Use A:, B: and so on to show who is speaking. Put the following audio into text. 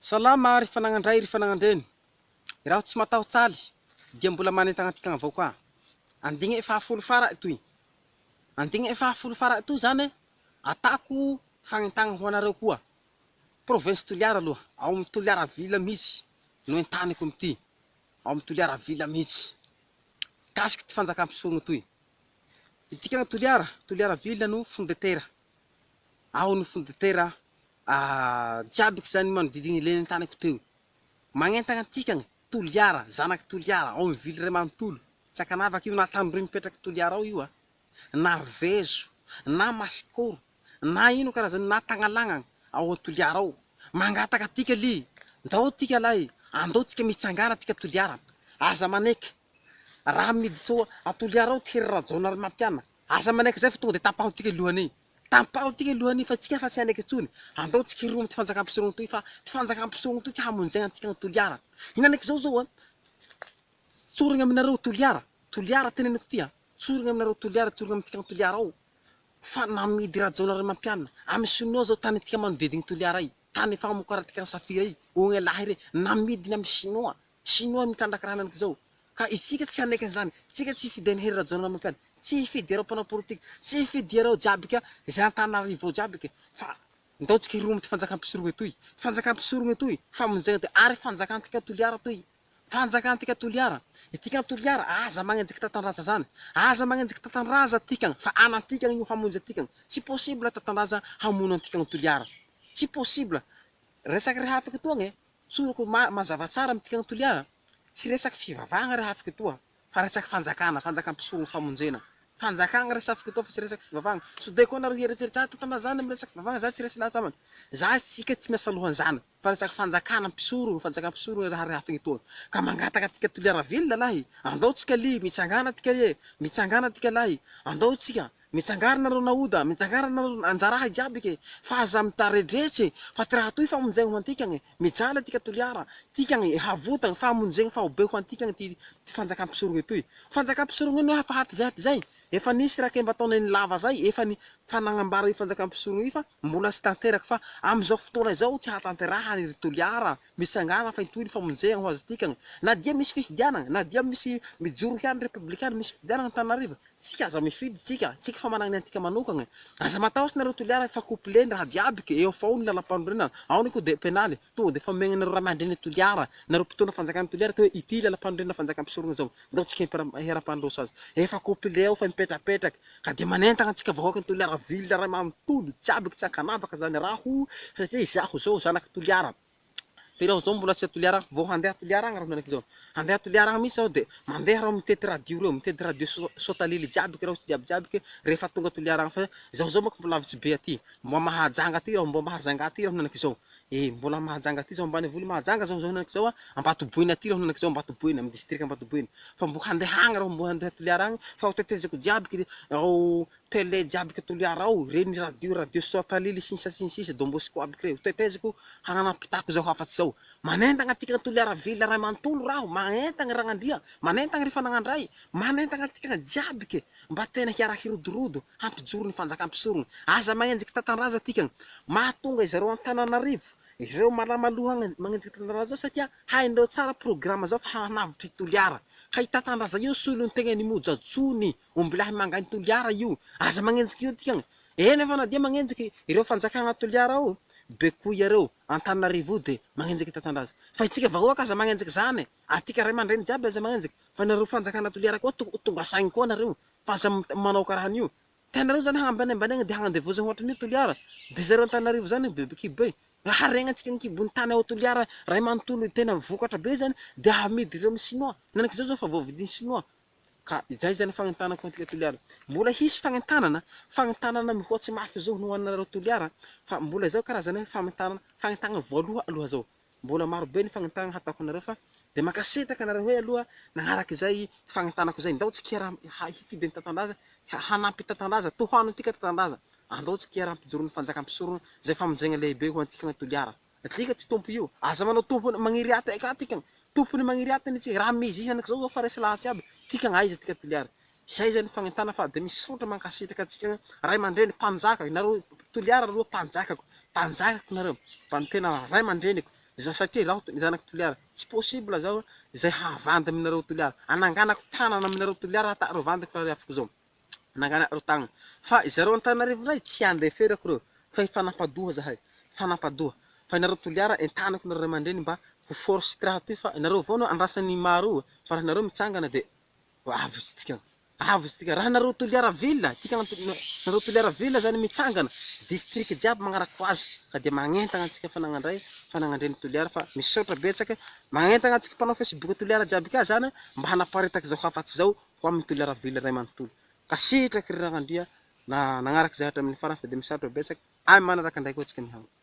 A: Salama ry fanagnandray ry fanagnandreny. Iraho tsy matahotsaly dia mbola manentagna antikagna avao koa. Andigny fahafolo fara toy. Andigny fahafolo fara toy zany atako fagnentagna ho anareo koa. Province Toliara aloha, ao amin'ny Toliara ville mihitsy no entaniko amin'ity. Ao amin'ny Toliara ville mihitsy. Mikasiky ty fanjakam-pisorogna toy. Itikagna Toliara, Toliara ville no fondetera. Ao no fondetera jiabiky zany manodidigny le nentaniko teo. Magnentagna antikagna Toliara, zanaky Toliara, ao amin'ny ville iray manontolo. Tsy ankanavaka io na Tandroy mipetraky Toliara ao io a, na Vezo, na Masikoro, na ino karazany na Tagnalagnana ao Toliara ao. Mangataka antika ly, ndao tika lahy, andao tsika mitsangana tika Toliara. Aza maneky raha miditsy ao a Toliara ao Hery Rajaonarimampianina. Aza manaiky zay fa tonga de tapaho tika lohany. Tapaho tika lohany fa tsika fa tsy hanaiky intsony. Andao tsika hiroa amty fanjakam-pisorogna toy fa ty fanjakam-pisorogna toy ty hamonjegna antika any Toliara. Hinaniky zao zao a, tsorigna aminareo Toliara, Toliara teneniko ty a, tsorigna aminareo Toliara, tsorigna amintika any Toliara ao fa namidy Rajaonarimampianina amy sinoa zao tany antika manodidigny Toliara i, tany famokarantika ny safira i, ogna lahy re, namidiny amy sinoa, sinoa mitrandraka raha henaniky zao. Ka itsika tsy hanaiky an'izany, tsika tsy hifidy an'i Hery Rajaonarimampianina, tsy hifidy ireo mpanao politika, tsy hifidy ireo jiaby ka izay Antananarivo ao jiaby ka, fa ndao tsika hiroa amin'ity fanjakam-pisorogna itoy, ty fanjakam-pisorogna itoy, famonjena itoy, ary fanjakantika Toliara toy, fanjakantika Toliara, itika Toliara aza magnenjiky tatandraza zany, aza magnenjiky tatandraza tikagna fa anantikagna io hamonjy antikagna, tsy possible tatandraza hamono antikagna Toliara, tsy possible, resaky rehafiko etoagna e, tsoriko mazava tsara amintikagna Toliara, tsy resaky fivavahagna rehafiko etoa fa resaky fanjakana, fanjakam-pisorogna famonjena. Fanjakagna resafiko etoa fa tsy resaky fivavahagna. Sao de koa nareo hieritseritsy ah tantana zany am resaky fivavahagna za tsy resy lahatsa aminy. Za tsika tsy miasa lohan'zany fa resaky fanjakana mpisorogna, fanjakam-pisorogna raha rehafigny etoa. Ka mangataka antika Toliara ville lahy, andao tsika ly, mitsangana tika e, mitsangana tika lahy, andao tsika. Mitsangara nareo Naoda, mitsangara nareo Anjaraha jiaby ke, fa aza mitaredretse, fa ty raha toy famonjegna ho antikagny, mijaly atika Toliara, tikagny havotagny, famonjegna fahobe ho antikagny ty ty fanjakam-pisorogna toy. Fanjakam-pisorogna io efa hatrizay hatrizay, efa nisy rakemba ataonay lava zay, efa ny fa nagnambara io fanjakam-pisorogna io fa mbola tsy tanteraky fa amizao fotoana izao ty hahatanterahany ry Toliara, mitsangana fa intoy ny famonjegna ho azo tikagny, na dia misy fifidianagna, na dia misy mijoro ihany repoblikana, misy fifidianagna Antananarivo, tsika aza mifidy tsika, tsika fa managna ny antika manokagna. Aza matahotra nareo Toliara fa couplé ny raha jiaby ke eo fa ao ny lalam-panorenana, ao ny code pénal, tonga de fa omegna nareo ray aman-dreny Toliara, nareo mpitondra fanjakana Toliara ty hoe ity lalam-panorenana fanjakam-pisorogna zao, ndao tsika hiara-pandroso azy. Efa couplé ao fa mipetrapetraky, ka de manentagna antsika vahoaka ny Toliara ville ray manontolo jiaby tsy ankanavaka zany raho satria izaho zao zanaky Toliara. Fa iraho zao mbola tsy a Toliara vao handeha Toliara agny raho henaniky zao. Handeha Toliara agny mihitsy zaho de mandeha raho mitety radio reo, mitety radio Soatalily jiaby raho jiaby jiaby ke rehefa tonga Toliara agny fa zaho zao manko mbola lavitsy be aty, mbo Mahajanga aty raho, mbo Mahajanga aty raho henaniky zao. E mbola Mahajanga aty zaho ambanivolo Mahajanga zaho zao henaniky zao a, Ambatoboeny aty raho henaniky zao Ambatoboeny amy district Ambatoboeny. Fa mbo handeha agny raho, mbo handeha Toliara agny fa ho teteziko jiaby ke ao télé jiaby ke Toliara ao, reny radio, radio Soatalily sy ny sisa sy ny sisa, Don Bosco aby reo, teteziko hagnampitako zao hafatsy zao. Manentagna antika Toliara ville ray manontolo raho, manentagna Ragnandria, manentagna ry Fanagnandray, manentagna antika jiaby ke mba tena hiara hirodorodo hampijoro ny fanjakam-pisorogna. Aza magnenjiky tatandraza tikagna, mahatonga izareo Antananarivo, ireo malamaloha agny magnenjiky tatandraza zao satria haindreo tsara programme zao fa hanavotry Toliara. Ka i tatandraza io solon-tegnany mojatsony, ombilahy mangany Toliara io, aza magnenjiky io tikagna. Eny efa na dia magnenjiky ireo fanjakagna Toliara ao, bekoy iareo Antananarivo de magnenjiky tatandraza. Fa itsika vahoaka aza magnenjiky zany, atika ray aman-dreny jiaby aza magnenjiky, fa nareo fanjakana Toliara koa tonga saigny koa nareo, fa aza manao karaha an'io. Tianareo zany hagnambanembana de hagnandevoza hoatran'io Toliara, de zareo Antananarivo zany bebe kibo be. Haregnantsika ny kibon'ny tany ao Toliara ray manontolo tena vokatra be zany de amidy ireo amy sinoa. Henaniky zao zao fa voavidin'ny sinoa. Ka izay zany fagnentanako antika Toliara. Mbola hisy fagnentanana, fagnentanana mihoatsy mafy zao no hoanareo Toliara, fa mbola izao karazana hoe fagnentanana, fagnentanana voaloha aloha zao. Mbola maro be ny fagnentanana hataoko anareo fa de mankasitraka anareo hoe aloha nagnaraka izay fagnentanako izay. Ndao tsika hiara hifidy ny tatandraza, hanampy tatandraza, tohano antika tatandraza. Andao tsika hiara hampijoro ny fanjakam-pisorona izay famonjena lehibe ho antsika Toliara. Atika ty tompo io, aza manao tompony magniry aty eka tikagna, tompony magniry aty ny tsika, raha mizy henaniky zao fa resy lahatsy aby, tikagna aiza tika Toliara. Zay zany fagnentana fa de misaotra mankasitraka antsika ray aman-dreny mpanjaka, nareo Toliara aloha mpanjakako, mpanjakako nareo, mba tena ray aman-dreniko. Za satria izaho zanak'i Toliara, tsy possible zao izay hahavandy aminareo Toliara. Ananganako tanana aminareo Toliara hata reo vandiko raha rehafiko zao. Ananganako reo tagna. Fa zareo Antananarivo ndray tsy andeferako reo fa hifanampadoha zahay. Hifanampadoha. Fa inareo Toliara entaniko nareo ray aman-dreny mba ho force ty raha toy fa nareo avao no andrasan'ny maro io fa raha nareo mitsangana de Avotsy tika, avotsy tika. Raha nareo Toliara ville, tika nareo Toliara ville zany mitsangana, district jiaby magnaraka azy ka dia magnentagna antsika fanagnandray, fanagnandreny Toliara fa misaotra betsaka, magnentagna antsika mpanao facebook Toliara jiaby ka zany mba hanaparitaka izao hafatsy izao ho amin'ny Toliara ville iray manontolo. Ka sitraky ry Ragnandria na nagnaraka izay hatramin'ny farany fa dia misaotra betsaka, amin'ny manaraka indray koa antsika mihaona.